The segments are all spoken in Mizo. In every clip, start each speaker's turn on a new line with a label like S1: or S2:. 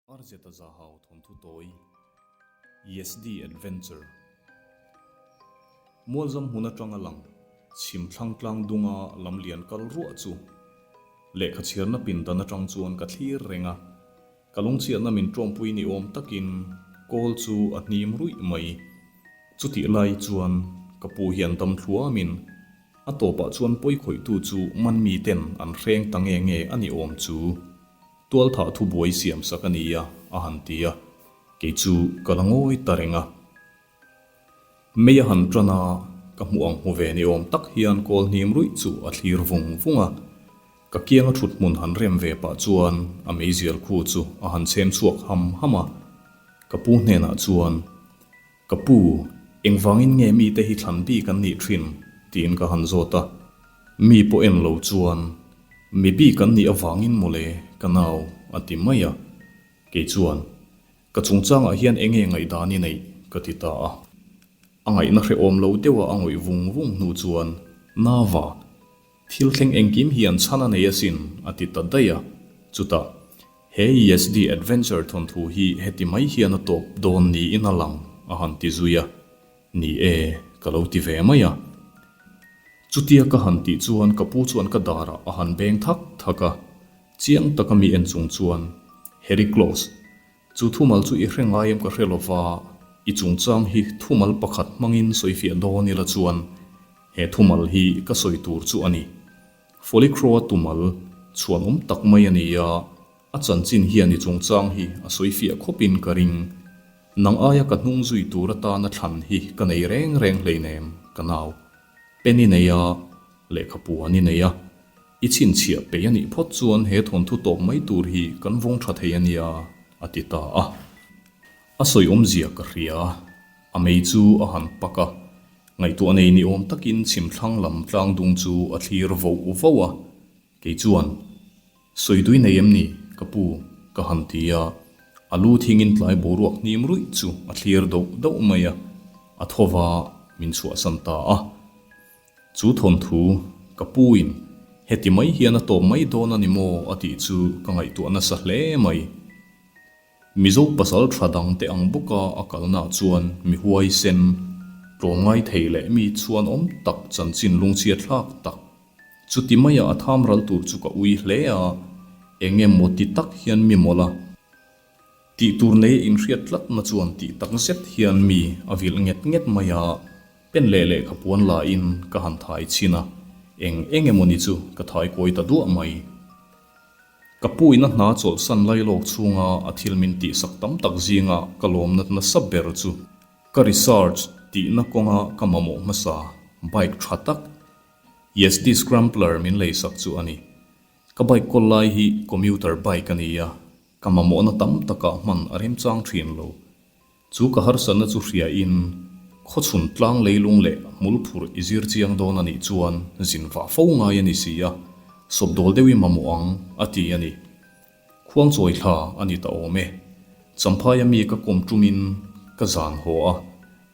S1: Arzeta Zahau thawnthu tawi, Yezdi Adventure. Mualzam hmun atanga lang chhim thlang tlang dunga lam lian kal ruah chu lehkha chhiarna pindan atang chuan ka thlir reng a, ka lungchhiatna min tawmpui ni awm takin kawl chu a hnim ruih mai. Chutih lai chuan ka pu hian dam thluamin a tawpah chuan pawikhawihtu chu man miten an hreng ta nge nge a ni awm chu. Tualthah thubuai siam sak a ni a, a han ti a, kei chu ka la ngawi ta reng a. Mei a han tan a, ka hmuh ang hmu ve ni awm tak hian kawl hnim ruih chu a thlir vung vung a. Ka kianga thut hmun han rem ve pah chuan a meizial khu chu a han chhem chhuak ham ham a. Ka pu hnenah chuan, Ka pu, engvangin nge mite hi thlan bik an nih thin? tiin ka han zawt a. Mi pawh en lo chuan, Mi bik an nih avangin mawle, ka nau, a ti mai a. Kei chuan, Ka chungchangah hian enge ngaihdan i neih? ka ti ta a. A ngaihna hrehawm lo deuha a ngawih vung vung hnu chuan, Nava, thil thleng engkim hian chhan a nei asin, a ti ta daih a. Chutah, He ESD Adventure thawnthu hi heti mai hian a tawp dawn niin a lang, a han ti zui a. Ni e, ka lo ti ve mai a. Chutia ka han tih chuan ka pu chuan ka darah a han beng thak thak a. Chiang taka mi en chung chuan, Harry Close, chu thumal chu i hre ngai em ka hre lova, i chungchang hi thumal pakhat hmangin sawifiah dawn ila chuan he thumal hi ka sawi tur chu a ni. Follichroa tumal chhuan awm tak mai a ni a, a chanchin hian i chungchang hi a sawi fiah khawpin ka ring. Nang aia ka hnung zui tur atana thlan hi ka nei reng reng hleinem, ka nau. Pen i nei a, lehkhapuan i nei a, i chhinchhiah peih a nih phawt chuan he thawnthu tawp mai tur hi kan vawng tha thei a nia, a ti ta a. A sawi awmzia ka hria, a mei chu a han pak a, Ngaihtuah nei ni awm takin chhimthlang lam tlang dung chu a thlir voh voh a, kei chuan, Sawi tui nei em ni, ka pu? ka han ti a, a lu thingin tlai boruak hnim ruih chu a thlir doh doh mai a, a tho va min chhuahsan ta a. Chu thawnthu, ka puin, heti mai hian a tawp mai dawn a ni maw a tih chu ka ngaihtuah nasa hle mai. Mizo pasal tha dang te ang bawka a kalna chuan mi huaisen, tlawmngai thei leh mi chhuanawm tak chanchin lungchhiat thlak tak. Chuti maia a tham ral tur chu ka ui hle a, eng emaw ti tak hian mi mawlh a. Tih tur nei inhriat tlatna chuan tih tak zet hian mi a vilh nget nget mai a, pen leh lehkha puan lain ka han thai chhin a, eng eng emaw ni chu ka thai kawi ta duah mai. Ka pu in a hna chawlhsan lai lawk chhunga a thil min tihsak tam tak zinga ka lawm nat nasa ber chu ka research tihna kawnga ka mamawh hmasa bike tha tak Yezdi Scrambler min leisak chu a ni. Ka bike kawl lai hi commuter bike a ni a, ka mamawhna tam takah hman a remchang thin lo. Chu ka harsatna chu hria in, khawchhun tlang leilung leh hmul phurh i zir chiang dawn a nih chuan zin vah fo ngai a ni si a, sawp dawl deuh i mamawh ang, a ti a ni. Khuang chawi thla a ni ta awm e. Champhaia mi ka kawm ṭumin ka zan haw a,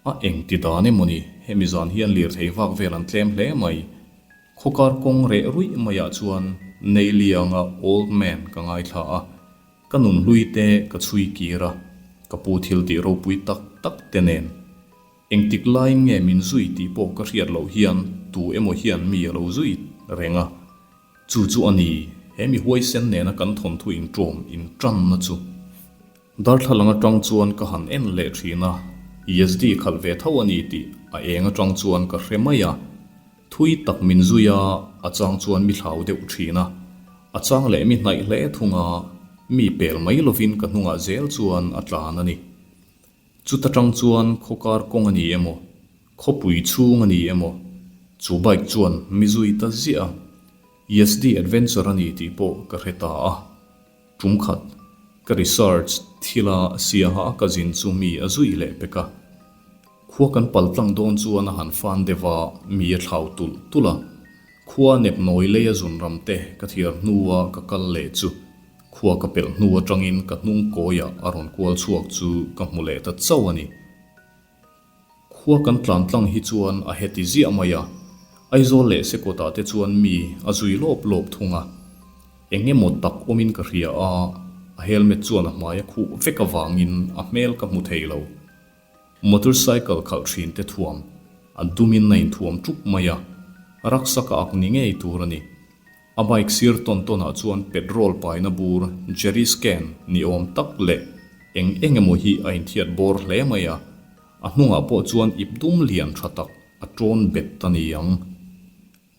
S1: a eng ti dan emaw ni, hemi zan hian lirthei vak vel an tlem hle mai. Khawkar kawng reh ruih maiah chuan Neilianga Old Man ka ngaithla a, Ka nun hlui te ka chhui kir a, ka pu thil tih ropui tak tak te nen. Engtik laiin nge min zui tih pawh ka hriat loh hian tu emaw hian mi a lo zui reng a. Chu chu a ni, he mi huaisen nena kan thawnthu inṭawm inṭanna chu. Darthlalang aṭang chuan ka han en leh ṭhin a, ESD khalh ve tho a ni tih a eng aṭang chuan ka hre mai a. Thui tak min zui a, a chang chuan mi hlau deuh thin a. A chang leh mi hnaih hle thung a, mi pel mai lovin ka hnungah zel chuan a tlan a ni. Chuta tang chuan khawkar kawng a ni emaw, khawpui chhung a ni emaw, chu bike chuan mi zui ta ziah a. Yezdi Adventure a ni tih pawh ka hre ta a. Tum khat, ka research thila siaha ka zin chu mi a zui leh pek a. Khua kan pal tlang dawn chuan a han fan deuh a, mi a thlau tulh tulh a. Khua nep nawi lei a zun ram te ka thiar hnua ka kal leh chu khua ka pelh hnu atangin ka hnung kawiah a rawn kual chhuak chu ka hmu leh ta chauh a ni. Khua kan tlan tlang hi chuan a heti ziah mai a, Aizawl leh Sekawtah te chuan mi a zui lawp lawp thung a. Eng emaw tak awmin ka hria a. A helmet chuan a hmai a khuh vek avangin a hmel ka hmu thei lo. Motorcycle khalh thin te thuam a dumin a inthuam ṭup mai a, rucksack a ak ni ngei tur a ni. A bike sir tawn tawnah chuan petrol paina bur jerry can ni awm tak leh eng eng emaw hi a inthiat bawr hle mai a, a hnungah pawh chuan ip dum lian tha tak a ṭawn bet a ni ang.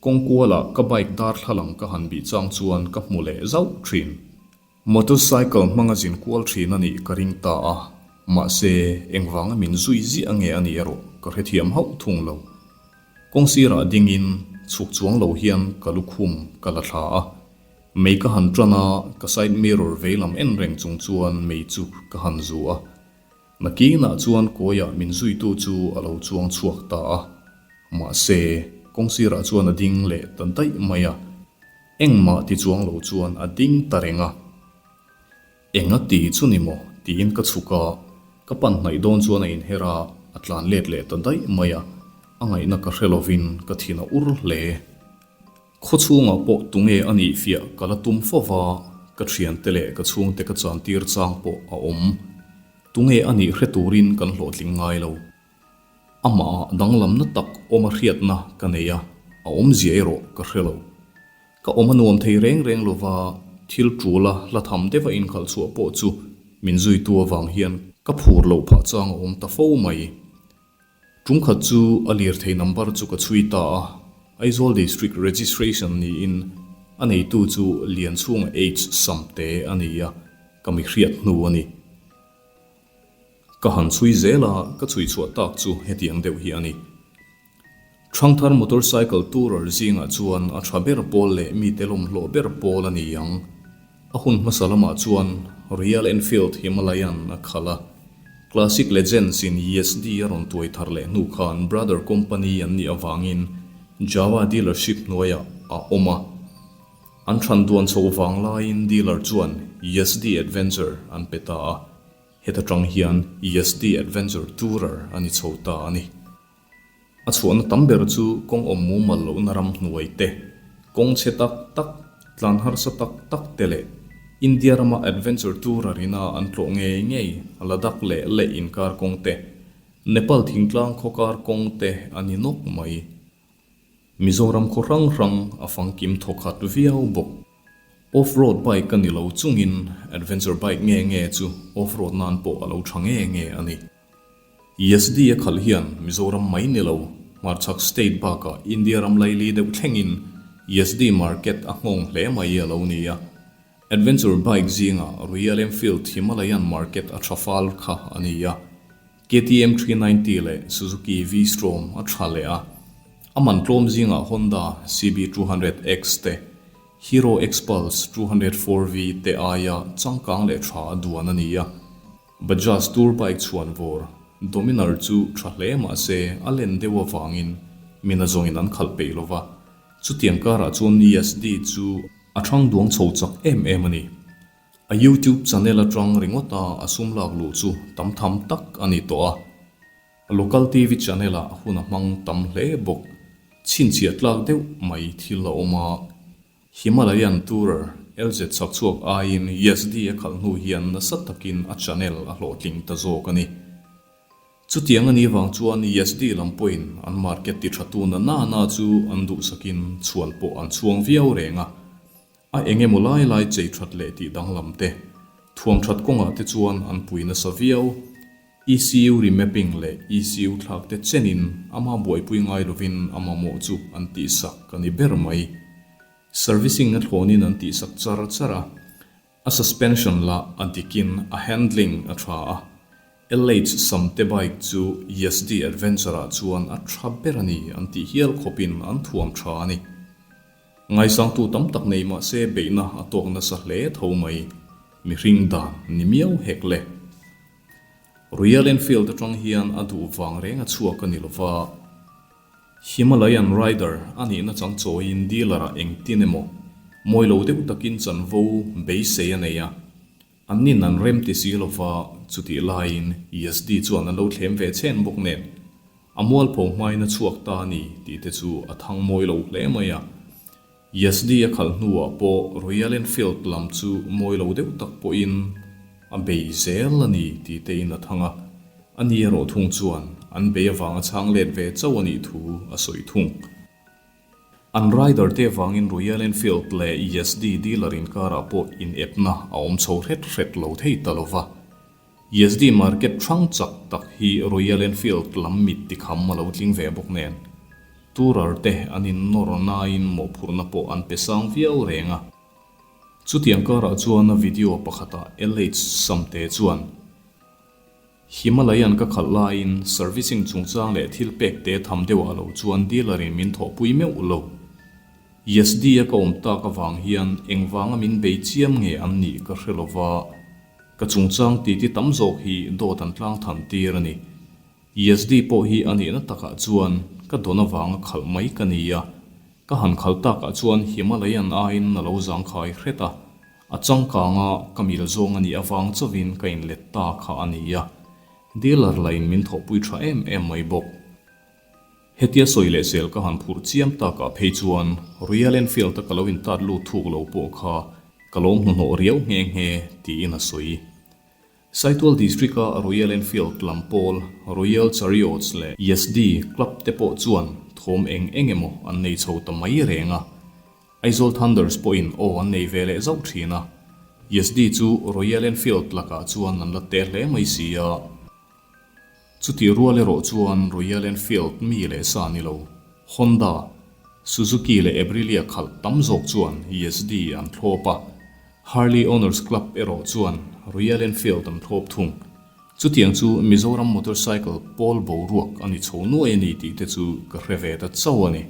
S1: Kawng kualah ka bike darthlalang ka han bih chang chuan ka hmu leh zauh thin. Motorcycle hmanga zin kual thin a nih ka ring ta a, mahse engvanga min zui ziah nge a nih erawh ka hrethiam hauh thung lo. Kawng sirah dingin chhuk chuang lo hian ka lukhum ka la thla a, mei ka han tan a, ka side mirror veilam en reng chung chuan mei chu ka han zu a. Nakinah chuan kawiah min zuitu chu a lo chuang chhuak ta a, mahse kawng sirah chuan a ding leh ta daih mai a. Engmah ti chuang lo chuan a ding ta reng a. Eng a ti chu ni maw? tiin ka chhuk a, ka pan hnaih dawn chuan a inher a, a tlan let leh ta daih mai a, a ngaihna ka hre lovin ka thin a ur hle. Khaw chhungah pawh tunge a nih fiah ka la tum fo va, ka thiante leh ka chhungte ka chantir chang pawh a awm. Tunge a nih hre turin kan hlawhtling ngai lo. Amah danglamna tak awm a hriatna ka nei a, a awmzia erawh ka hre lo. Ka awm a nuam thei reng reng lova, thil tul a hla tham deuha inkhalh chhuah pawh chu min zuitu avang hian ka phur loh phah chang a awm ta fo mai. Ṭumkhat chu a lirthei number chu ka chhui ta a, Aizawl District Registration niin a neitu chu Lianchhunga H Samte a ni a, ka mi hriat hnu a ni. Ka han chhui zel a, ka chhui chhuah tak chu hetiang deuh hi a ni. Thangthar motorcycle tourer zingah chuan a tha ber pawl leh mite lawmhlawh ber pawl a ni ang. A hun hmasa lamah chuan Royal Enfield Himalayan a khalh a, Classic Legends in Yezdi a rawn tuai thar leh hnu khan brother company an nih avangin Jawa dealership hnuaiah a awm a. An thlan duan chho vang laiin dealer chuan Yezdi Adventure an pe ta a. Heta tang hian Yezdi Adventure Tourer a ni chho ta a ni. A chhuahna tam ber chu kawng awm mumal lohna ram hnuai te, kawng chhe tak tak, tlan harsa tak tak te leh India rama Adventure Tourer ina an tlawh ngei ngei Ladakh leh Leh inkar kawng te, Nepal thingtlang khawkar kawng te a ni nawk mai. Mizoram khaw hrang hrang a fangkim thawkhat viau bawk. Off-road bike a ni lo chungin adventure bike nge nge chu off-road nan pawh a lo tha nge nge a ni. Yezdi a khalh hian Mizoram mai ni lo, hmarchhak state bakah India ram laili deuh thlengin Yezdi market a nghawng hle mai a lo ni a. Adventure bike zingah Royal Enfield Himalayan market a tha fal kha a ni a. KTM 390 leh Suzuki V-Strom a tha leh a, a man tlawm zingah Honda CB 200X te, Hero Xpulse 204V te aia changkang leh tha a duan a ni a. Bajaj Tour bike chhuan vawr Dominar chu tha hle mah se a len deuh avangin mina zawngin an khalh peih lo va, chutiang karah chuan ESD chu a thang duang chho chak em em a ni. A YouTube channel atang ringawt a a sum lak luh chu tam tham tak a ni tawh a. A local TV channel ah hun a hmang tam hle bawk. Chhinchhiah tlak deuh mai thil a awm a. Himalayan Tourer LZ chak chhuak aiin Yezdi a khalh hnu hian nasa takin a channel a hlawhtling ta zawk a ni. Chutiang a nih vang chuan Yezdi lam pawhin an market ti tha tu na na na chu an duhsakin chhuan pawh an chhuang viau reng a. A eng emaw lai lai chei that leh tih danglam te, thuam that kawngah te chuan an pui nasa viau. ECU remapping leh ECU thlak te chenin ama buaipui ngai lovin a mamawh chu an tihsak a ni ber mai. Servicing a thlawnin an tihsak char char a, a suspension lah a dikin a handling a tha a. LH Samte bike chu Yezdi Adventure ah chuan a tha ber a ni an tih hial khawpin an thuam tha a ni. Ngaisangtu tam tak nei mah se beihna a tawk nasa hle tho mai, mihring dan ni miau hek le. Royal Enfield atang hian a duh vang reng a chhuak a ni lova, Himalayan Rider a nihna chang chawiin dealer ah engtin emaw mawi lo deuh takin chanvo beisei a nei a, An nin an rem ti si lova, chutih laiin Yezdi chuan an lo thlem ve chhen bawk nen, a mualpho hmain a chhuak ta a ni tih te chu a thang mawi lo hle mai a. Yezdi a khalh hnuah pawh Royal Enfield lam chu mawi lo deuh tak pawhin a bei zel a ni tih te in a thang a, a ni erawh thung chuan an bei avanga chhang let ve chauh a nih thu a sawi thung. An rider te avangin Royal Enfield leh Yezdi dealer inkarah pawh inepna a awm chho hret hret lo thei ta lo va. Yezdi market hrang chak tak hi Royal Enfield lam mit tikham a lo tling ve bawk nen, tourer te an innawr nain mawhphurhna pawh an pe sang viau reng a. Chutiang karah chuan a video pakhatah LH Samte chuan, Himalayan ka khalh laiin servicing chungchang leh thil pek te tham deuhah lo chuan dealer in min thawhpui meuh lo. Yezdi a ka awm tak avang hian engvanga min bei chiam nge an nih ka hre lova, Ka chungchang titi tam zawk hi dawt an tlang than tir a ni. Yezdi pawh hi a nihna takah chuan ka dawn avanga khalh mai ka ni a. Ka han khalh takah chuan Himalayan aiin a lo zangkhai hret a, a changkanga ka mil zawng a nih avang chauhin ka inlet ta kha a ni a. Dealer lain min thawhpui tha em em mai bawk. Hetia sawi leh sel ka han phurh chiam takah phei chuan Royal Enfield-a ka lo intat lut thuk lo pawh kha ka lo hnuhnawh riau nghe nghe tiin a sawi. Saitual District-a Royal Enfield lam pawl Royal Chariots leh Yezdi Club te pawh chuan thawm eng eng emaw an nei chho ta mai reng a. Aizawl Thunders pawhin aw an nei ve leh zauh thin a. Yezdi chu Royal Enfield lakah chuan an la te hle mai si a. Chutih rual erawh chuan Royal Enfield mi leh sa ni lo, Honda, Suzuki leh Aprilia khalh tam zawk chuan Yezdi an thlawp a, Harley Owners Club erawh chuan Royal Enfield an thlawp thung. Chutiang chu Mizoram motorcycle pawl boruak a ni chho nuai a ni tih te chu ka hre ve ta chauh a ni.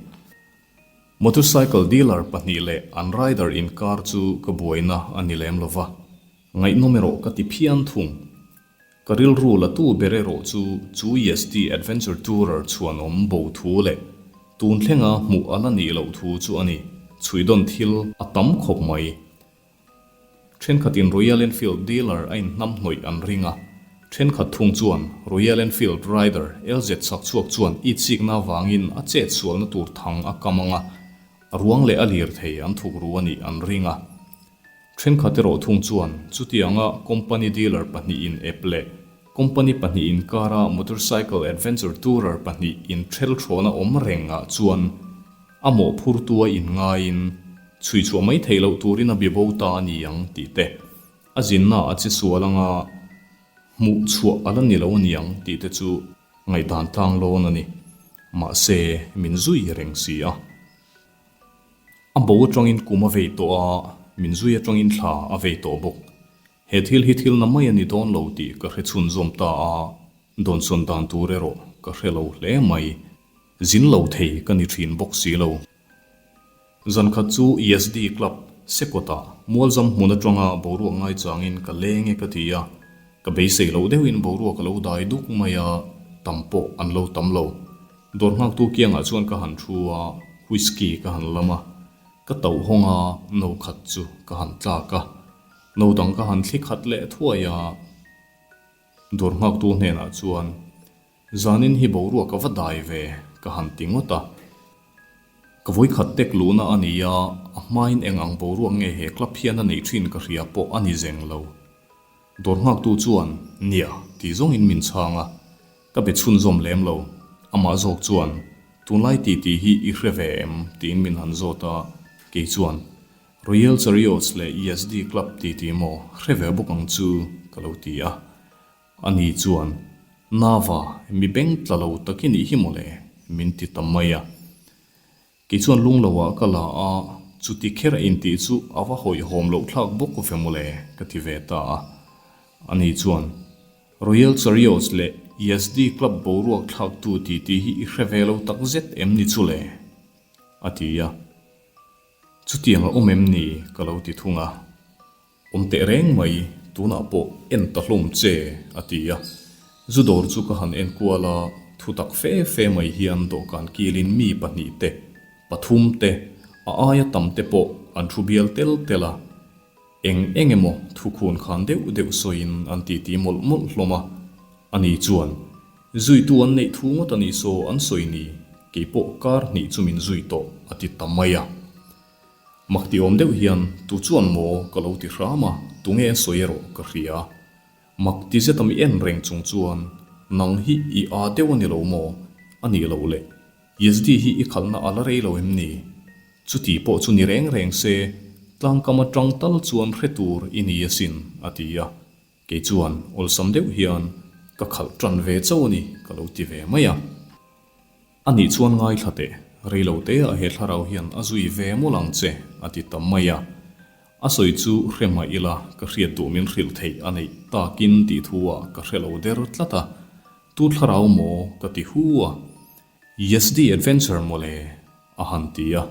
S1: Motorcycle dealer pahnih leh an rider inkar chu ka buaina a ni lem lo va, ngaihnawm erawh ka ti phian thung. Ka rilru la tu ber erawh chu chu Yezdi Adventure Tourer chhuanawm bo thu leh tun thlenga hmuh a la nih loh thu chu a ni. Chhuidawn thil a tam khawp mai. Thenkhatin Royal Enfield dealer a inhnamhnawih an ring a, thenkhat thung chuan Royal Enfield rider LZ chhakchhuak chuan itsikna avangin a chet sualna tur thang a kam ang a, a ruang leh a lirthei an thukru a nih an ring a. Thenkhat erawh thung chuan chutianga company dealer pahnihin ep leh company pahnih inkara motorcycle adventure tourer pahnih inthelthawn a awm reng ah chuan a mawhphurtu a inngaiin chhui chhuah mai theih loh turin a bibo ta a ni ang tih te, a zinna a che sual anga hmuh chhuah a la ni lo a ni ang tih te chu ngaihdan tlang lawn a ni. Mahse, min zui reng si a. A bo atangin kum a vei tawh a, min zui atangin thla a vei tawh bawk. He thil hi thil na mai a ni dawn lo tih ka hre chhunzawm ta a, dawnsawn dan tur erawh ka hre lo hle mai. Zin lo thei ka ni thin bawk si lo. Zan khat chu Yezdi Club, Sekawtah, Mualzam hmun atanga boruak ngaichangin ka leng e ka ti a, ka beisei loh deuhin boruak a lo dai duk mai a, tam pawh an lo tam lo. Dawr nghaktu kiangah chuan ka han thu a, whisky ka han lam a, ka tauh hawng a, no khat chu ka han tlak a, no dang ka han thli khat leh thuai a. Dawr nghaktu hnenah chuan, Zanin hi boruak a va dai ve, ka han ti ngawt a. Ka vawikhat tek luhna a ni a, a hmain eng ang boruak nge he club hian a neih thin ka hria pawh a ni zeng lo. Dawr nghaktu chuan, Nia, tih zawngin min chhang a. Ka be chhunzawm lem lo. Amah zawk chuan, Tunlai titi hi i hre ve em? tiin min han zawt a, kei chuan, Royal Chariots leh Yezdi Club titi maw hre ve bawk ang chu? ka lo ti a. Ani chuan, Nava, mi beng tla lo tak i nih hi mawle, min ti ta mai a. Kei chuan lung lo ah ka la a, chuti kher a intih chu a va hawihhawm loh thlak bawk ve mawle ka ti ve ta a. Ani chuan, Royal Chariots leh Yezdi Club boruak thlaktu titi hi i hre ve lo tak zet em ni chu le? a ti a. Chutiang a awm em ni? ka lo ti thung a. Awm teh reng mai, tunah pawh en ta hlawm che, a ti a. Zu dawr chu ka han en kual a, thu tak fe fe mai hian dawhkan kilin mi pahnih te, pathum te, a aia tam te pawh an thu bial tel tel a. Eng eng emaw thu khun khan deuh deuh sawiin an titi mawlh mawlh hlawm a. Ani chuan, Zuitu an neih thu ngawt a nih saw an sawi ni, keipawh kar hnih chu min zui tawh, a ti ta mai a. Mak ti awm deuh hian, Tu chuan maw? ka lo ti hram a, tunge a sawi erawh ka hria. Mak ti zet a mi en reng chung chuan, Nang hi i â deuh a ni lo maw? A nih loh le. Yezdi hi i khalhna a la rei lo em ni? Chuti pawh chu ni reng reng se, tlangkam atang tal chuan hre tur i ni asin, a ti a. Kei chuan awlsam deuh hian ka khalh tan ve chauh a ni ka lo ti ve mai a. A nih chuan ngaithla teh, rei lo te ah he thlarau hian a zui ve mawlh ang che, a ti ta mai a. A sawi chu hre mah ila ka hriat duh min hrilh theih a neih takin tih thu ah ka hre lo der tlat a. Tu thlarau maw ka ti hu a. Yezdi Adventure mawle a han ti a,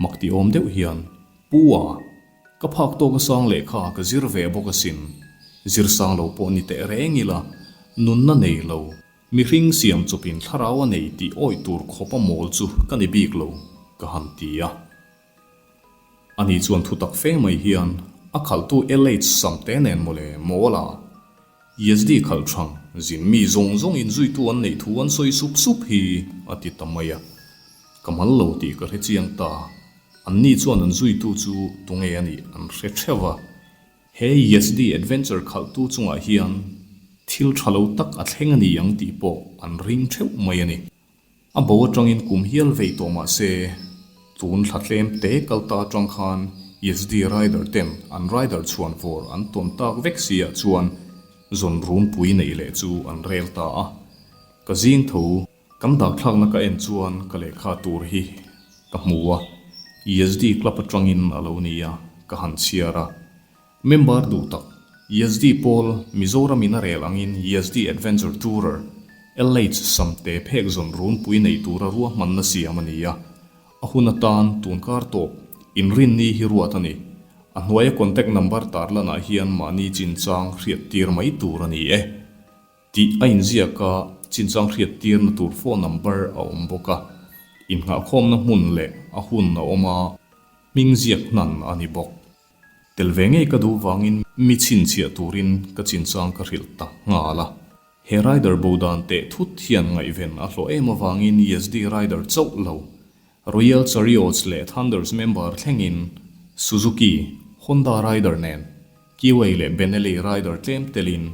S1: mak ti awm deuh hian, Pu a, ka phak tawk a sang lehkha ka zir ve bawk asin, zir sang lo pawh ni teh reng ila, nunna nei lo, mihring siam chawpin thlarau a nei tih awih tur khawp a mawl chu ka ni bik lo, ka han ti a. Ani chuan thutak fe mai hian, A khalhtu LH Samte nen mawle, mawl a. Yezdi khalh thang, zin mi zawng zawng inzuitu an neih thu an sawi sup sup hi a ti ta mai a. Ka mal lo tih ka hre chiang ta. Anni chuan an zuitu chu tunge a nih an hre theuh a. He Yezdi adventure khalhtu chungah hian thil tha lo tak a thleng a ni ang tih pawh an ring theuh mai a ni. A bo atangin kum hial vei tawh mah se, tun thla tlem te kal ta atang khan Yezdi rider ten an rider chhuan vawr an tawn tak vek si ah chuan zawn runpui neih leh chu an rel ta a. Ka zing tho, kan dakthlakna ka en chuan ka lehkha tur hi ka hmu a, Yezdi club atangin a lo ni a, ka han chhiar a. Member duh tak, Yezdi pawl Mizoram in a rel angin Yezdi Adventure Tourer, LH Samte phek zawn runpui nei tura ruahmanna siam a ni a. A hun atan tunkar tawp inrinni hi ruat a ni. A hnuaia contact number tarlanah hian mahni chinchang hriattir mai tur a ni e. Tih a inziak a, chinchang hriattirna tur phone number a awm bawk a. Innghahkhawmna hmun leh a hun a awm a, hming ziak hnan a ni bawk. Tel ve ngei ka duh vangin mi chhinchhiah turin ka chinchang ka hrilh ta nghal a. He rider bo dan teh thut hian ngaihven a hlawh em avangin Yezdi rider chauh lo, Royal Chariots leh Thunders member thlengin Suzuki, Honda rider nen, Kiway leh Benelli rider tlem telin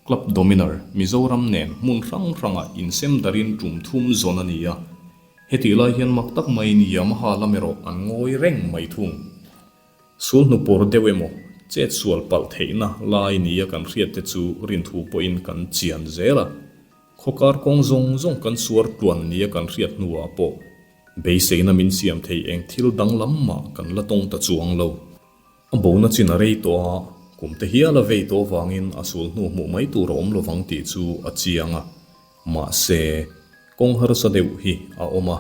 S1: Club Dominar Mizoram nen hmun hrang hrangah insem darin tum thum zawn a ni a. Hetih lai hian mak tak maiin Yamaha lam erawh an ngawi reng mai thung. Sul hnu pawr deuh emaw, chet sual palh theihna lai nia kan hriat te chu rinthu pawhin kan chian zel a. Khawkar kawng zawng zawng kan suar tluan nia kan hriat hnuah pawh beiseina min siam thei eng thil danglam mah kan la tawng ta chuang lo. A bona chin a rei tawh a, kum te hial a vei tawh avangin a sul hnu hmuh mai tur a awm lovang tih chu a chiang a. Mahse, kawng harsa deuh hi a awm a,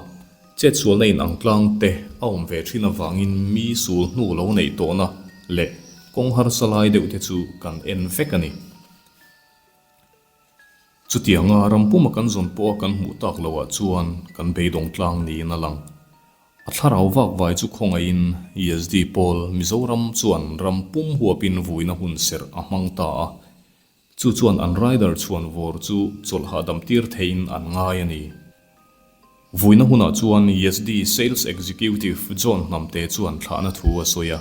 S1: chetsualna in ang tlang te a awm ve thin avangin mi sul hnu lo neih tawhna leh kawng harsa lai deuh te chu kan en vek a ni. Chutianga ram puma kan zawn pawha kan hmuh tak loah chuan kan beidawng tlang niin a lang. A thlarau vak vai chu khawngaihin Yezdi pawl Mizoram chuan ram pum huapin vuina hun serh a hmang ta a. Chu chuan an rider chhuan vawr chu chawlh hahdam tir theiin an ngai a ni. Vuina hunah chuan Yezdi Sales Executive John Hnamte chuan thlahna thu a sawi a,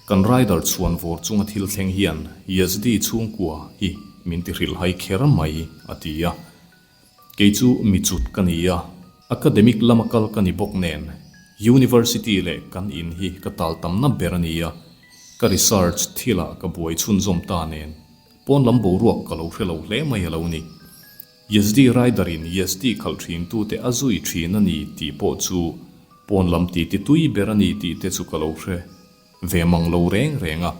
S1: Kan rider chhuan vawr chunga thil thleng hian Yezdi chhungkua hi min ti hrilhhai kher mai, a ti a. Kei chu mi chut ka ni a, academic lama kal ka ni bawk nen, University leh kan in hi ka tal tamna ber a ni a, ka research thilah ka buai chhunzawm ta nen, pawn lam boruak ka lo hre lo hle mai a lo ni. Yezdi rider in Yezdi khalh thin tute a zui thin a ni tih pawh chu pawn lam titi tui ber a ni tih te chu ka lo hre ve mang lo reng reng a.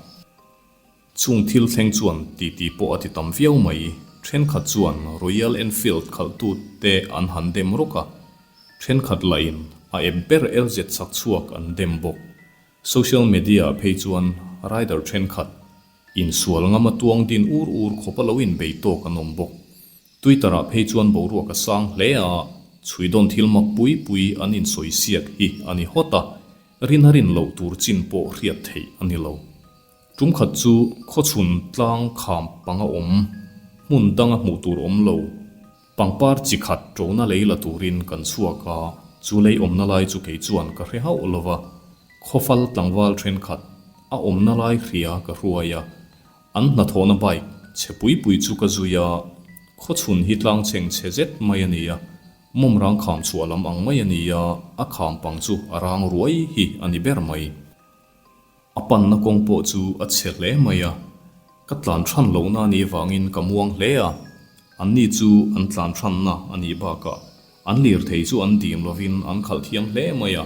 S1: Chung thil thleng chuan titi pawh a ti tam viau mai. Thenkhat chuan Royal Enfield khalhtu te an han dem rawk a, thenkhat lahin a ep ber LZ chak chhuak an dem bawk. Social media ah phei chuan rider thenkhat insual ngama tuang din ur ur khawp a lo inbei tawk an awm bawk. Twitter ah phei chuan boruak a sang hle a, chhuidawn thil mak pui pui an insawisiak hi a ni hawt a, rin a rin loh tur chin pawh hriat theih a ni lo. Tumkhat chu khawchhun tlang kham panga awm, hmun danga hmuh tur awm lo, pangpar chi khat ṭona lei la turin kan chhuak a, chu lei awmna lai chu kei chuan ka hre hauh lo va. Khawfal tlangval thenkhat a awmna lai hria ka hruai a, an hnathawhna bike chhe pui pui chu ka zui a, khawchhun hi tlang chheng chhe zet mai a ni a, mawm rang kham chhuah lam ang mai a ni a, a kham pang chu a rang ruai hi a ni ber mai. A panna kawng pawh chu a chhe hle mai a, ka tlan than lohna a nih vangin ka muang hle a, anni chu an tlan thanna a nih bakah an lirthei chu an dim lovin an khalh thiam hle mai a,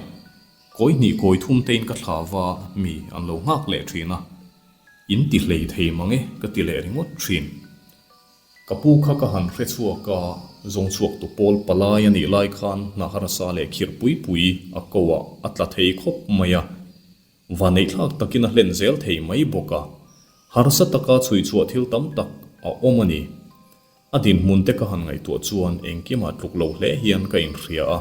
S1: kawi hnih kawi thum tein ka thla va mi an lo nghak leh thin a, in ti hlei thei mang e ka ti leh ringawt thin. Ka pu kha ka han hre chhuak a, zawng chhuak tu pawl palai a nih lai khan hna harsa leh khirh pui pui a ko ah a tla thei khawp mai a, Vaneihthlak takin a hlen zel thei mai bawk a, harsa taka chhui chhuah thil tam tak a awm a ni. A dinhmun te ka han ngaihtuah chuan engkimah tluk lo hle hian ka inhria a,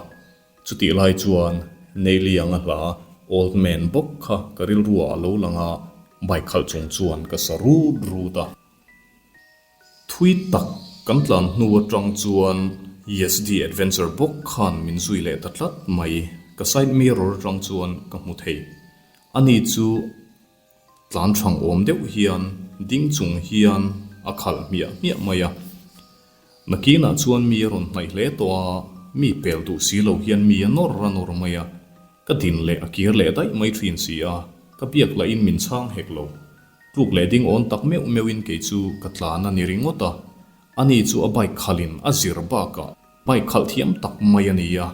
S1: chutih lai chuan Neilianga hla Old Man bawk kha ka rilruah a lo lang a, bike khalh chung chuan ka sa rut rut a. Thui tak kan tlan hnu atang chuan Yezdi Adventure bawk khan min zui leh ta tlat mai. Ka side mirror atang chuan ka hmu thei. Ani chu tlan thang awm deuh hian ding chung hian a khalh hmiah hmiah mai a. Nakinah chuan mi a rawn hnaih hle tawh a, mi pel duh si lo hian mi a nawr a nawr mai a. Ka din leh a kir leh daih mai thin si a, ka biak lahin min chhang hek lo. Tluk leh ding awn tak meuh meuhin kei chu ka tlan a ni ringawt a, ani chu a bike khalhin a zir bakah bike khalh thiam tak mai a ni a,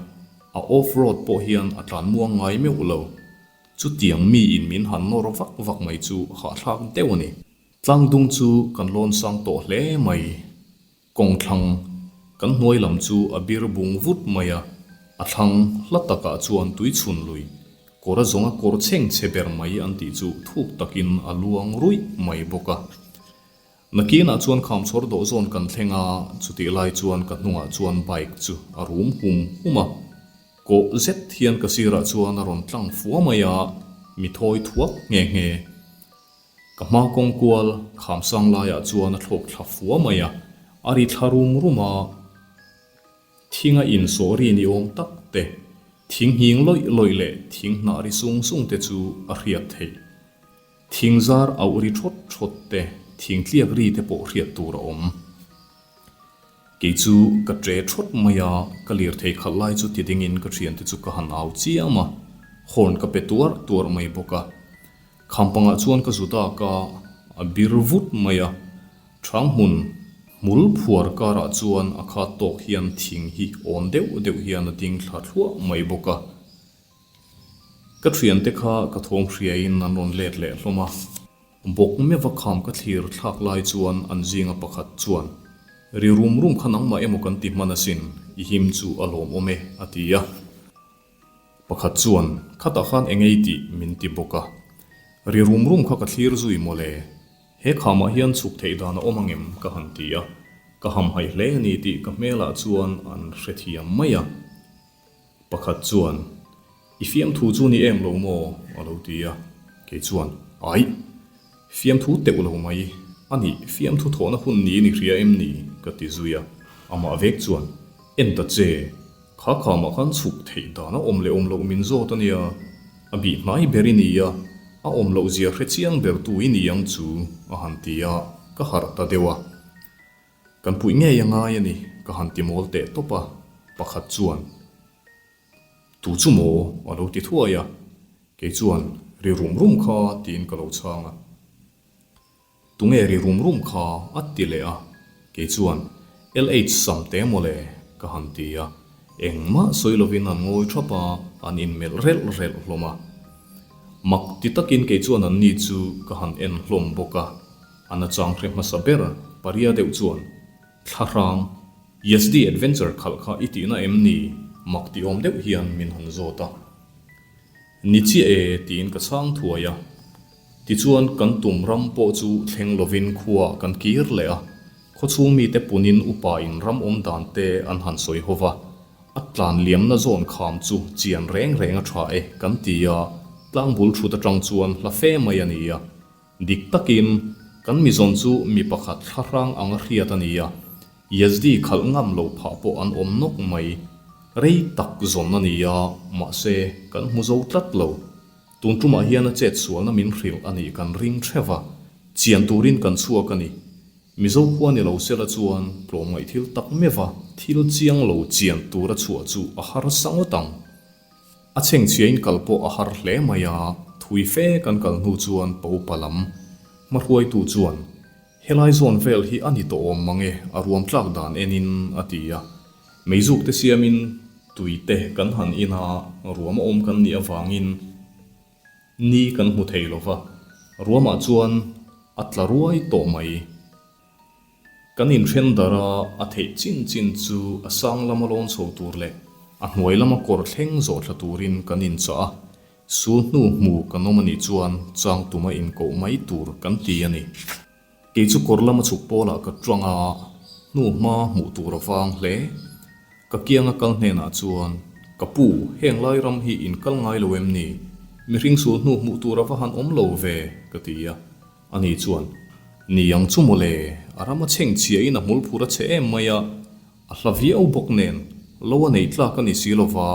S1: a off road pawh hian a tlan muang ngai meuh lo. Chutiang miin min han nawr vak vak mai chu hahthlak deuh a ni. Tlangdung chu kan lawn sang tawh hle mai. Kawng thlang, kan hnuai lam chu a bir bung vut mai a, a thlang hla takah chuan tui chhun lui, kawr a zawnga kawr chheng chhe ber mai an tih chu thuk takin a luang ruih mai bawk a. Nakinah chuan khamchhawr dawh zawn kan thleng a, chutih lai chuan ka hnungah chuan bike chu a rum hum hum a, kawh zet hian ka sirah chuan a rawn tlang fua mai a, mi thawi thuak nghe nghe. Ka hma kawng kual kham sang laiah chuan a thlawk thla fua mai a, a ri thla rum rum a. Thing a insawh ri ni awm tak te, thing nghing lawih lawih leh thing hnah ri sung sung te chu a hriat theih. Thing zar auh ri thawt thawt te, thing tliak ri te pawh hriat tur a awm. Kei chu ka ṭe ṭhawt mai a, ka lirthei khalh lai chu ti dingin ka ṭhiante chu ka han au chiam a, horn ka pe tuarh tuarh mai bawk a. Khampangah chuan ka zu dak a, a bir vut mai a, ṭhang hmun hmul phuar karah chuan a khat tawk hian thing hi awn deuh deuh hian a ding thla thluah mai bawk a. Ka ṭhiante kha ka thawm hriain an rawn let leh hlawm a. Bawk meuha kham ka thlir thlak lai chuan an zinga pakhat chuan, Ri rum rum kha nangmah emaw kan ti hman asin, i him chu a lawmawm e, a ti a. Pakhat chuan, Khatah khan eng ei tih min ti bawk a. Ri rum rum kha ka thlir zui mawle. He khamah hian chhuk theih dan a awm angem? ka han ti a. Ka hamhaih hle a ni tih ka hmelah chuan an hrethiam mai a. Pakhat chuan, I fiamthu chu ni em lo maw? a lo ti a. Kei chuan, Aih! Fiamthu teuh lo mai. A nih, fiamthu thawhna hun niin i hria em ni? ka ti zui a. Amah vek chuan, En ta che! Kha khamah khan chhuk theih dan a awm leh awm loh min zawt a nia. A bih hnai ber i ni a, a awm loh zia hre chiang ber tu i ni ang chu, a han ti a, ka harh ta deuh a. Kan puih ngei a ngai a ni, ka han ti mawl teh tawp a, pakhat chuan, Tu chu maw? a lo ti thuai a, kei chuan, Ri rum rum kha, tiin ka lo chhang a. Tunge ri rum rum kha? a ti leh a, kei chuan, LH sam te maw le? ka han ti a, engmah sawi lovin an ngawi thap a, an inmelh relh relh hlawm a. Mak ti takin kei chuan anni chu ka han en hlawm bawk a, A nachang hre hmasa ber paria deuh chuan, Thlahrang, Yezdi Adventure khalh kha i tihna em ni? mak ti awm deuh hian min han zawt a. Ni chiah e tiin ka chhang thuai a. Tichuan kan tum ram pawh chu thleng lovin khuaah kan kir leh a, khawchhung mite punin upa in ram awm dan te an han sawi ho va, a tlan liamna zawn kham chu chian reng reng a tha e kan ti a, tlangbul thut atang chuan hla fe mai a ni a. Dik takin, kan mizawn chu mi pakhat thlahrang anga hriat a ni a, Yezdi khalh ngam lo phah pawh an awm nawk mai. Rei tak zawn a ni a, mahse, kan hmu zo tlat lo. Tun tumah hian a chet sualna min hrilh a nih kan ring theuh a, chian turin kan chhuak a ni. Mizo khua ni lo sela chuan tlawmngaih thil tak meuh a, thil chiang lo chian tura chhuah chu a harsa ngawt ang. A chhengchhiain kal pawh a har hle mai a, thui fe kan kal hnu chuan pa upa lam hmahruaitu chuan, Helai zawn vel hi a ni tawh awm mang e, a ruam tlak dan enin a ti a. Meizuk te siamin tui te kan han in a, ruam a awm kan nih avangin ni kan hmu thei lo va, ruamah chuan a tla ruai tawh mai. Kan inthen darh a, a theih chin chin chu a sang lama lawn chho tur leh a hnuai lama kawr thleng zawh thla turin kan inchah a, sul hnu hmu kan awm anih chuan chang tuma inkoh mai tur kan ti a ni. Kei chu kawr lama chhuk pawlah ka tang a, hnu hma hmuh tur a vang hle. Ka kianga kal hnenah chuan, Ka pu, heng lai ram hi in kal ngai lo em ni? Mihring sul hnu hmuh tur a va han awm lo ve, ka ti a. Ani chuan, Ni ang chu mawle, a ram a chheng chhiahin a hmul phur a chhe em mai a, a hla viau bawk nen, lo a nei tlak a ni si lova,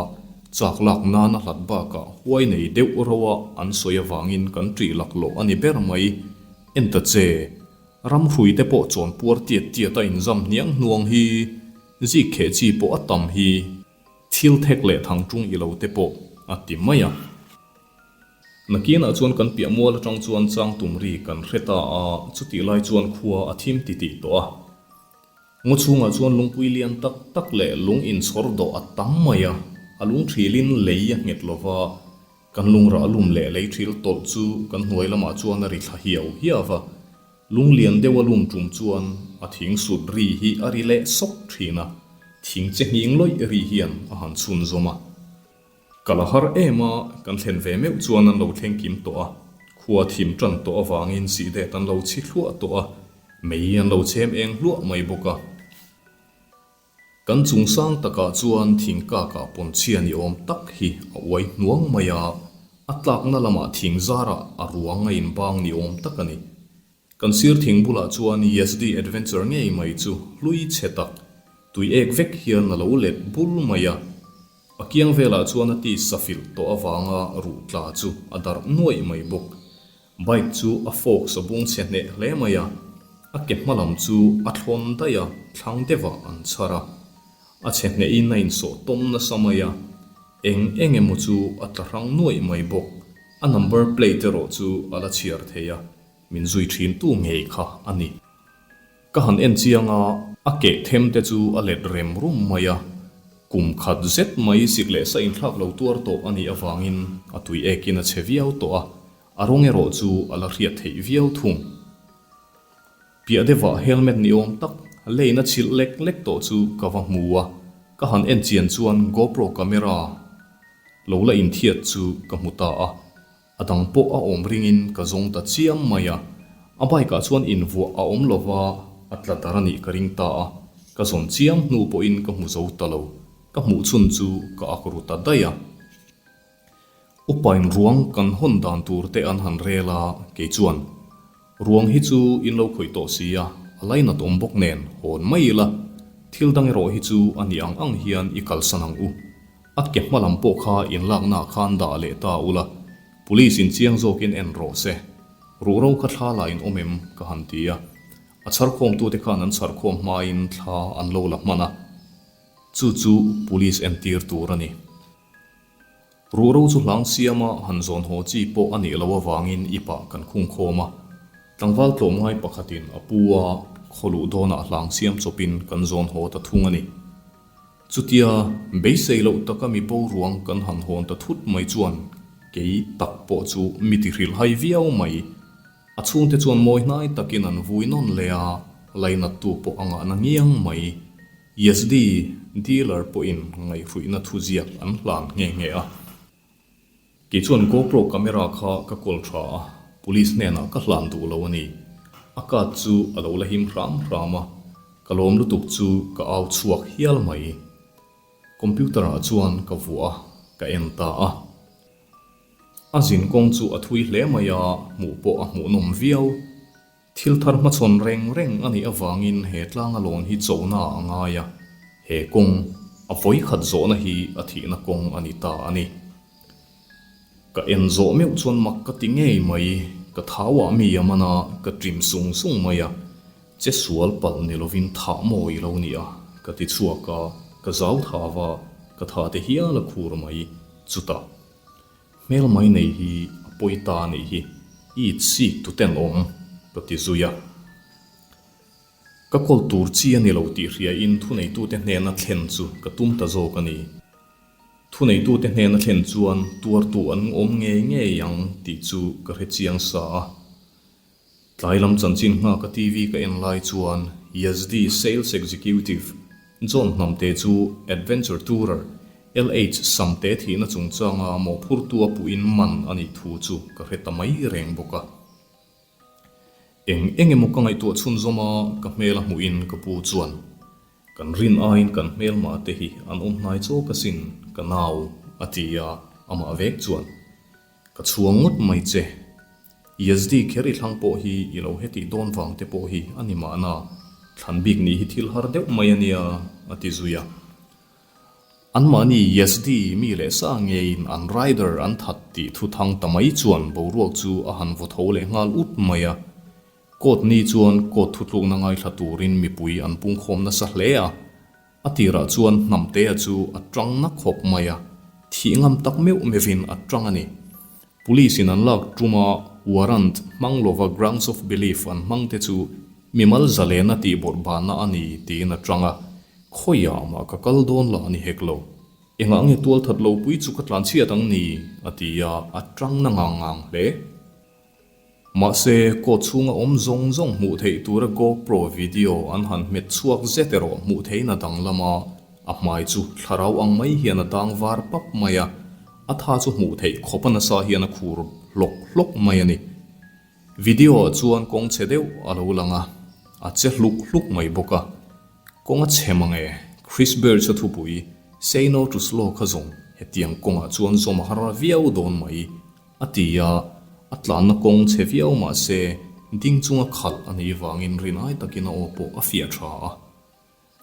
S1: chak lak nan a hlat bakah huai nei deuh roa an sawi avangin kan ṭih laklawh a ni ber mai. En ta che, ram hrui te pawh chawn puar tiat tiat a inzam hniang hnuang hi, zik kheh chi pawh a tam hi, thil thek leh thang ṭung i lo te pawh a ti mai a. Nakinah chuan kan piah mual atang chuan chang tum ri kan hre ta a, chutih lai chuan khua a thim titih tawh a. Ngaw chhungah chuan lungpui lian tak tak leh lung inchhawr dawh a tam mai a, a lung thilin lei a nghet lo va, kan lungrah lum leh lei thil tawlh chu kan hnuai lamah chuan a ri thla hiau hiau va. Lung lian deuh a lum tum chuan a thing sut ri hi a ri leh sawk thin a, thing che nghing lawih ri hian a han chhunzawm a. Ka la har em a, kan thlen ve meuh chuan an lo thleng kim tawh a, khua thim tan tawh avangin sihdet an lo chhi thluah tawh a, mei an lo chhem eng hluah mai bawk a. Kan chung sang takah chuan thing kakah pawnchhia ni awm tak hi a uai hnuang mai a, a tlakna lamah thing zarah a ruang a inbang ni awm tak a ni. Kan sir thing bulah chuan Yezdi Adventure ngei mai chu hlui chhe tak, tui ek vek hian a lo let bul mai a. A kiang velah chuan a ti safilh tawh avanga ruh tla chu a darh nuaih mai bawk. Bike chu a forks a bung chhe hneh hle mai a, a ke hma lam chu a thlawn daih a, thlang deuhah an chhar a. A chhe hnehin a insawh tawm nasa mai a, eng eng emaw chu a tla hrang nuaih mai bawk. A number plate erawh chu a la chhiar thei a. Min zui thin tu ngei kha a ni. Ka han en chiang a, a keh them te chu a let rem rum mai a, kum khat zet mai sik leh sa inthlak lo tuar tawh a nih avangin a tui ekin a chhe viau tawh a, a rawng erawh chu a la hriat theih viau thung. Piah deuhah helmet ni awm tak lane a chhilh lek lek tawh chu ka va hmu a, ka han en chian chuan GoPro camera lo la inthiat chu ka hmu ta a. A dang pawh a awm ringin ka zawng ta chiam mai a, a bike ah chuan invuah a awm lo va, a tla dar a nih ka ring ta a, ka zawn chiam hnu pawhin ka hmu zo ta lo, ka hmuh chhun chu ka ak ru ta daih a. Upain ruang kan hawn dan tur te an han rel a, kei chuan, Ruang hi chu in lo khawih tawh si a, a lainat awm bawk nen hawn mai ila, thil dang erawh hi chu a nih ang ang hian i kalsan ang u. A ke hma lam pawh kha inlaknaah khan dah leh ta ula, Police in chiang zawkin en rawh se. Ruhro kha thla la in awm em? ka han ti a. A chharkhawmtute khan an chharkhawm hmain thla an lo la hman a. Chu chu Police entir tur a ni. Ruhro chu hlang siama han zawn haw chi pawh a nih loh avangin ipah kan khung khawm a. Tlangval tlawmngai pakhatin a pu a, khawluh dawnah hlang siam chawpin kan zawn haw ta thung a ni. Chutia beisei loh taka mi bo ruang kan han hawn ta thut mai chuan kei tak pawh chu mi ti hrilhhai viau mai. A chhungte chuan mawi hnai takin an vui nawn leh a, lainattu pawh a ngahna ngiang mai. Yezdi dealer pawhin ngaihhruihna thuziak an hlan nghe nghe a. Kei chuan GoPro camera kha ka kawl tha a, police hnenah ka hlan duh lo a ni. A card chu a lo la him hram hram a, ka lawm lutuk chu ka au chhuak hial mai. Computer ah chuan ka vuah a, ka en ta a. A zin kawng chu a thui hle mai a, hmuh pawh a hmuhnawm viau. Thil thar hmachhawn reng reng a nih avangin he tlanga lawn hi chona a ngai a, he kawng, a vawi khat zawhna hi a thihna kawng a ni ta a ni. Ka en zawh meuh chuan mak ka ti ngei mai, ka thauah mi a man a, ka ṭim sung sung mai a, che sual palh ni lovin thah maw i lo ni a, ka ti chhuak a, ka zau thau a, ka tha te hial a khur mai, chutah hmel mai nei hi a pawi ta a nih hi, i itsik tu ten awm, ka ti zui a. Ka kawl tur chi a ni lo tih hriain thuneitute hnena thlen chu ka tum ta zawk a ni. Thuneitute hnena thlen chuan tuartu an awm ngei ngei ang tih chu ka hre chiang sa a. Tlai lam chanchin nghaka TV ka en lai chuan Yazdi Sales Executive John Hnamte chu Adventure Tourer LH Samte thihna chungchanga mawhphurtu a puhin man a nih thu chu ka hre ta mai reng bawk a. Eng eng emaw ka ngaihtuah chhunzawm a, ka hmel a hmuhin ka pu chuan, Kan rin aiin kan hmelmah te hi an awm hnai chawk asin, ka nau, a ti a, amah vek chuan, Ka chhuang ngawt mai che. Yazdi kher i thlang pawh hi i lo hetih dawn vang te pawh hi a ni mahna, thlan bik nih hi thil har deuh mai a nia, a ti zui a. Anmahni Yazdi mi leh sa ngeiin an rider an that tih thu thang ta mai chuan boruak chu a han vaw tho leh nghal ut mai a. Court ni chuan court thutlukna ngaithla turin mipui an pungkhawm nasa hle a. A tirah chuan Hnamtea chu a tang na khawp mai a, thih ngam tak meuh meuhin a tang a ni. Police in an lak tuma warrant hmang lova grounds of belief an hmang te chu mimal zalena tih bawrhbana a ni tiin a tang a, khawiah mah ka kal dawn lah a ni hek lo. Engah nge tualthat lo pui chu ka tlanchhiat ang ni? a ti a, a tang na ngang ngang hle. Mahse, court chhunga awm zawng zawng hmuh theih tura GoPro video an han hmet chhuak zet erawh hmuh theihna danglam a, a hmai chu thlarau ang mai hian a dang var pap mai a, a tha chu hmuh theih khawp a nasa hian a khur hlawk hlawk mai a ni. Video ah chuan kawng chhe deuh a lo lang a, a che hluk hluk mai bawk a. Kawng a chhe mang e, Chris Birch-a thupui, Say no to slow kha zawng hetiang kawngah chuan zawm a har viau dawn mai. A ti a, a tlanna kawng chhe viau mah se ding chunga khalh a nih vangin rinai takin a aw pawh a fiah tha a.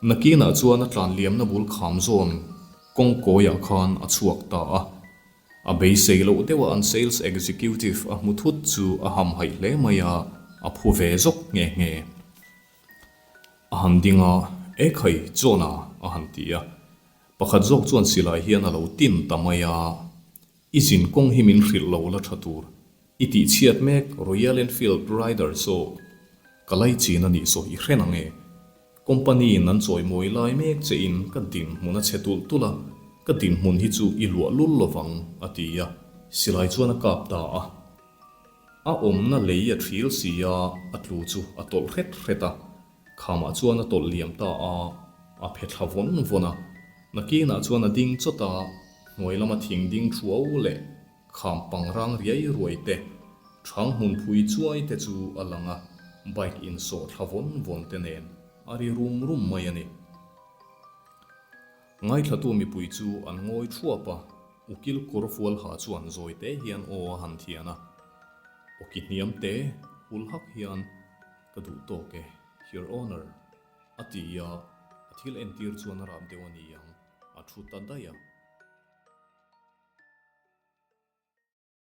S1: Nakinah chuan a tlan liamna bul kham zawn kawng kawiah khan a chhuak ta a. A beisei loh deuha an sales executive a hmu thut chu a hamhaih hle mai a, a phu ve zawk nghe nghe. A han ding a, Ekhai, John-a, a han ti a. Pakhat zawk chuan silai hian a lo tin ta mai a. I zin kawng hi min hrilh lo la tha tur. I tih chhiat mek Royal Enfield Rider saw ka lai chin a nih saw i hre nang e. Company in an chawimawi lai mek che in ka dinhmun a chhe tulh tulh a, ka dinhmun hi chu i luah lul lovang a ti a, silai chuan a kap ta a. A awmna lei a thil si a, a tlu chu a tawlh hret hret a. Khamah chuan a tawlh liam ta a, a phe thla vawn vawn a. Nakinah chuan a ding chawt a, hnuai lama thing ding thuau leh kham pang rang riai ruai te, thang hmun phui chuai te chu a lang a, bike insawh thla vawn vawn te nen a ri rum rum mai a ni. Ngaithlatu mipui chu an ngawi thuap a, ukil kawr fual ha chuan zawi te hian aw a han thian a, awki hniam te hul hak hian Ka duh tawk e, Your Honour, a ti a, a thil entir chuan a rap deuh a ni ang, a thu ta daih a.